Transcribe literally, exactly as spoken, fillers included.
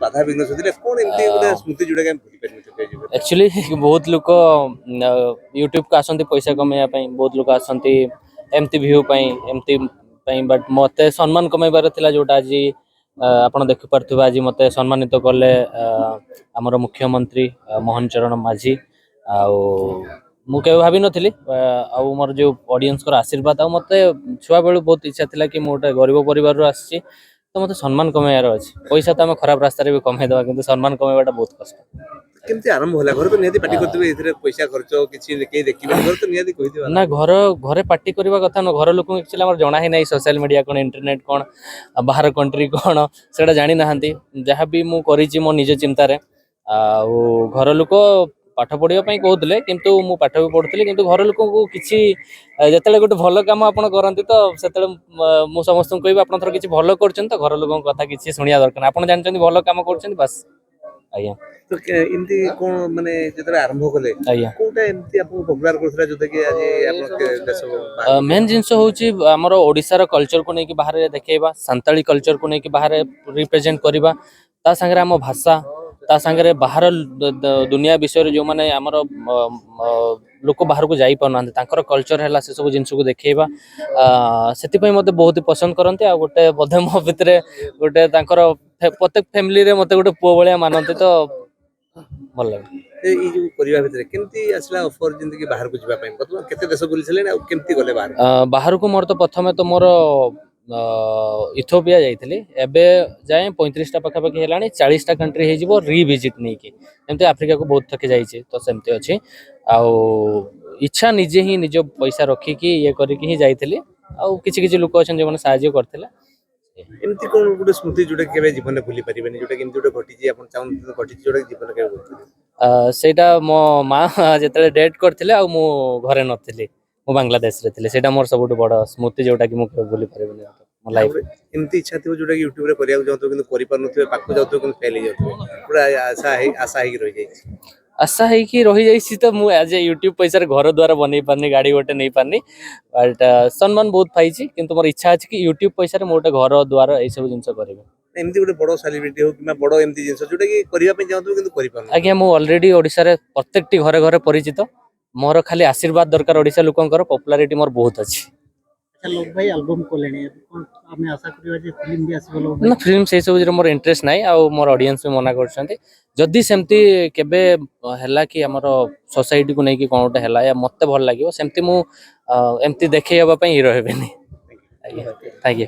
ବାଧା ବିଘ୍ନ ସୃଷ୍ଟି କଣ ଏମିତି ଗୋଟେ ଆ, ସ୍ମୃତି ଯୋଉଟା କି ଆମେ ଭୁଲିପାରିନୁ କେବେ ଜୀବନରେ? ଆକ୍ଚୁଆଲି ବହୁତ ଲୋକ ୟୁଟ୍ୟୁବକୁ ଆସନ୍ତି ପଇସା କମେଇବା ପାଇଁ, ବହୁତ ଲୋକ ଆସନ୍ତି ଏମିତି ଭିୟୁ ପାଇଁ, ଏମିତି ପାଇଁ। ବଟ୍ ମୋତେ ସମ୍ମାନ କମେଇବାର ଥିଲା, ଯୋଉଟା ଆଜି ଆ, ଆପଣ ଦେଖିପାରୁଥିବେ, ଆଜି ମୋତେ ସମ୍ମାନିତ କଲେ ଆ, ଆମର ମୁଖ୍ୟମନ୍ତ୍ରୀ ଆ, ମୋହନ ଚରଣ ମାଝୀ। ଆଉ ମୁଁ କେବେ ଭାବିନଥିଲି ଆ, ଆଉ ମୋର ଯୋଉ ଅଡ଼ିଏନ୍ସଙ୍କର ଆଶୀର୍ବାଦ, ଆଉ ମୋତେ ଛୁଆବେଳୁ ବହୁତ ଇଚ୍ଛା ଥିଲା କି ମୁଁ ଗୋଟେ ଗରିବ ପରିବାରରୁ ଆସିଛି, ତ ମୋତେ ସମ୍ମାନ କମେଇବାର ଅଛି। ପଇସା ତ ଆମେ ଖରାପ ରାସ୍ତାରେ ବି କମେଇଦେବା, କିନ୍ତୁ ସମ୍ମାନ କମେଇବାଟା ବହୁତ କଷ୍ଟ। କେମିତି ଆରମ୍ଭ ହେଲା? ଘରେ ତ ନିହାତି ପାଟି ଆ, କରୁଥିବେ, ଏଥିରେ ପଇସା ଖର୍ଚ୍ଚ କିଛି କେହି ଦେଖିବେ, ଘରେ ତ ନିହାତି କହିଥିବେ। ନା, ଘର, ଘରେ ପାଟି କରିବା କଥା ନୁହଁ। ଘର ଲୋକଙ୍କୁ ଆକ୍ଚୁଆଲି ଆମର ଜଣା ହିଁ ନାହିଁ ସୋସିଆଲ ମିଡ଼ିଆ କ'ଣ, ଇଣ୍ଟରନେଟ୍ କ'ଣ, ଆ, ବାହାର କଣ୍ଟ୍ରି କ'ଣ, ସେଇଟା ଜାଣିନାହାନ୍ତି। ଯାହା ବି ମୁଁ କରିଛି ମୋ ନିଜ ଚିନ୍ତାରେ। ଆଉ ଘର ଲୋକ ପାଠ ପଢ଼ିବା ପାଇଁ କହୁଥିଲେ, କିନ୍ତୁ ମୁଁ ପାଠ ବି ପଢ଼ୁଥିଲି, କିନ୍ତୁ ଘର ଲୋକଙ୍କୁ କିଛି, ଆ, ଯେତେବେଳେ ଗୋଟେ ଭଲ କାମ ଆପଣ କରନ୍ତି, ତ ସେତେବେଳେ ମ-, ମୁଁ ସମସ୍ତଙ୍କୁ କହିବି, "ଆପଣ ଥର କିଛି ଭଲ କରୁଛନ୍ତି, ତ ଘର ଲୋକଙ୍କ କଥା କିଛି ଶୁଣିବା ଦରକାର ନାହିଁ। ଆପଣ ଜାଣିଛନ୍ତି ଭଲ କାମ କରୁଛନ୍ତି, ବାସ୍।" ଆଜ୍ଞା। ତ କେ-, ଏମିତି କ'ଣ ମାନେ ଯେତେବେଳେ ଆରମ୍ଭ କଲେ, ଆଜ୍ଞା। କୋଉଟା ଏମିତି ଆପଣଙ୍କୁ ପପୁଲାର କରୁଥିଲା, ଯୋଉଟା କି ଆଜି ଆପଣ କେ-, ଦେଶ ବାହାରେ? ଆ, ମେନ୍ ଜିନିଷ ହଉଛି ଆମର ଓଡ଼ିଶାର କଲଚରକୁ ନେଇକି ବାହାରେ ଦେଖେଇବା, ସାନ୍ତାଳୀ କଲଚରକୁ ନେଇକି ବାହାରେ ରିପ୍ରେଜେଣ୍ଟ କରିବା, ତା ସାଙ୍ଗରେ ଆମ ଭାଷା, ତା ସାଙ୍ଗରେ ବାହାର ଦ-, ଦ-, ଦୁନିଆ ବିଷୟରେ ଯୋଉମାନେ ଆମର, ମ-, ମ-, ଲୋକ ବାହାରକୁ ଯାଇପାରୁନାହାନ୍ତି, ତାଙ୍କର କଲଚର ହେଲା, ସେସବୁ ଜିନିଷକୁ ଦେଖେଇବା। ଆ, ସେଥିପାଇଁ ମୋତେ ବହୁତ ପସନ୍ଦ କରନ୍ତି। ଆଉ ଗୋଟେ ବୋଧେ ମୋ ଭିତରେ ଗୋଟେ ତାଙ୍କର ଫେ-, ପ୍ରତ୍ୟେକ ଫ୍ୟାମିଲିରେ ମୋତେ ଗୋଟେ ପୁଅ ଭଳିଆ ମାନନ୍ତି, ତ ଭଲ ଲାଗେ। ଏ, ଏଇ ଯୋଉ କରିବା ଭିତରେ କେମିତି ଆସିଲା ଅଫର ଯେମିତି କି ବାହାରକୁ ଯିବା ପାଇଁ? ବର୍ତ୍ତମାନ କେତେ ଦେଶ ବୁଲି ସାରିଲେଣି, ଆଉ କେମିତି ଗଲେ ବାହାରକୁ? ଆ, ବାହାରକୁ ମୋର ତ ପ୍ରଥମେ ତ ମୋର, ଆ, ଇଥିଓପିଆ ଯାଇଥିଲି। ଏବେ ଯାଏଁ ପଇଁତିରିଶଟା ପାଖାପାଖି ହେଲାଣି, ଚାଳିଶଟା କଣ୍ଟ୍ରି ହେଇଯିବ ରିଭିଜିଟ୍ ନେଇକି। ଯେମିତି ଆଫ୍ରିକାକୁ ବହୁତ ଥକେ ଯାଇଛି, ତ ସେମିତି ଅଛି। ଆଉ ଇଚ୍ଛା, ନିଜେ ହିଁ ନିଜ ପଇସା ରଖିକି ଇଏ କରିକି ହିଁ ଯାଇଥିଲି। ଆଉ କିଛି କିଛି ଲୋକ ଅଛନ୍ତି, ଯୋଉମାନେ ସାହାଯ୍ୟ କରିଥିଲେ। ଏମିତି କ'ଣ ଗୋଟେ ସ୍ମୃତି ଯୋଉଟା କି କେବେ ଜୀବନରେ ଭୁଲି ପାରିବେନି, ଯୋଉଟା କି ଏମିତି ଗୋଟେ ଘଟିଛି, ଆପଣ ଚାହୁଁନଥିଲେ ଘଟିଛି, ଯୋଉଟା କି ଜୀବନରେ କେବେ ଭୁଲି ପାରିବେନି? ଆ, ସେଇଟା ମୋ ମା ଯେତେବେଳେ ଡେଟ୍ କରିଥିଲେ, ଆଉ ମୁଁ ଘରେ ନଥିଲି, ମୁଁ ବାଂଲାଦେଶରେ ଥିଲି। ସେଇଟା ମୋର ସବୁଠୁ ବଡ଼ ସ୍ମୃତି, ଯୋଉଟା କି ମୁଁ କେବେ ଭୁଲି ପାରିବିନି ମୋ ଲାଇଫ୍। ତାପରେ ଏମିତି ଇଚ୍ଛା ଥିବ ଯୋଉଟା କି ୟୁଟ୍ୟୁବରେ କରିବାକୁ ଚାହୁଁଥିବ, କିନ୍ତୁ କରିପାରୁନଥିବେ, ପାଖକୁ ଯାଉଥିବ, କିନ୍ତୁ ଫେଲ୍ ହେଇଯାଉଥିବ, ପୁରା ଆଶା ହେଇ, ଆଶା ହେଇକି ରହିଯାଇଛି। ଆଶା ହେଇକି ରହିଯାଇଛି, ତ ମୁଁ ଆଜ୍ ଏ ୟୁଟ୍ୟୁବ ପଇସାରେ ଘର ଦ୍ୱାର ବନେଇ ପାରୁନି, ଗାଡ଼ି ଗୋଟେ ନେଇ ପାରୁନି। ବଟ୍, ଆ, ସମ୍ମାନ ବହୁତ ପାଇଛି, କିନ୍ତୁ ମୋର ଇଚ୍ଛା ଅଛି କି ୟୁଟ୍ୟୁବ ପଇସାରେ ମୁଁ ଗୋଟେ ଘର ଦ୍ୱାର ଏଇସବୁ ଜିନିଷ କରିବି। ଏମିତି ଗୋଟେ ବଡ଼ ସେଲିବ୍ରିଟି ହଉ କିମ୍ବା ବଡ଼ ଏମିତି ଜିନିଷ ଯୋଉଟା କି କରିବା ପାଇଁ ଚାହୁଁଥିବ କିନ୍ତୁ କରିପାରୁନି? ଆଜ୍ଞା, ମୁଁ ଅଲରେଡି ଓଡ଼ିଶାରେ ପ୍ରତ୍ୟେକଟି ଘରେ ଘରେ ପରିଚିତ। ମୋର ଖାଲି ଆଶୀର୍ବାଦ ଦରକାର ଓଡ଼ିଶା ଲୋକଙ୍କର, ପପୁଲାରିଟି ମୋର ବହୁତ ଅଛି। ଆଚ୍ଛା, ଲୋକ ଭାଇ ଆଲବମ୍ କଲେଣି, ଏବେ କ'ଣ ଆମେ ଆଶା କରିବା ଯେ ଫିଲ୍ମ ବି ଆସିବ ଲୋକ ଭାଇ? ନା, ଫିଲ୍ମ ସେଇ ସବୁ ମୋର ଇଣ୍ଟରେଷ୍ଟ ନାହିଁ, ଆଉ ମୋର ଅଡ଼ିଏନ୍ସ ବି ମନା କରୁଛନ୍ତି। ଯଦି ସେମିତି କେବେ ହେଲା କି ଆମର ସୋସାଇଟିକୁ ନେଇକି କ'ଣ ଗୋଟେ ହେଲା, ୟା ମୋତେ ଭଲ ଲାଗିବ, ସେମିତି ମୁଁ ଅ, ଏମିତି ଦେଖେଇ ହେବା ପାଇଁ ହିରୋ ହେବେନି। ଆଜ୍ଞା, ଥ୍ୟାଙ୍କ ୟୁ।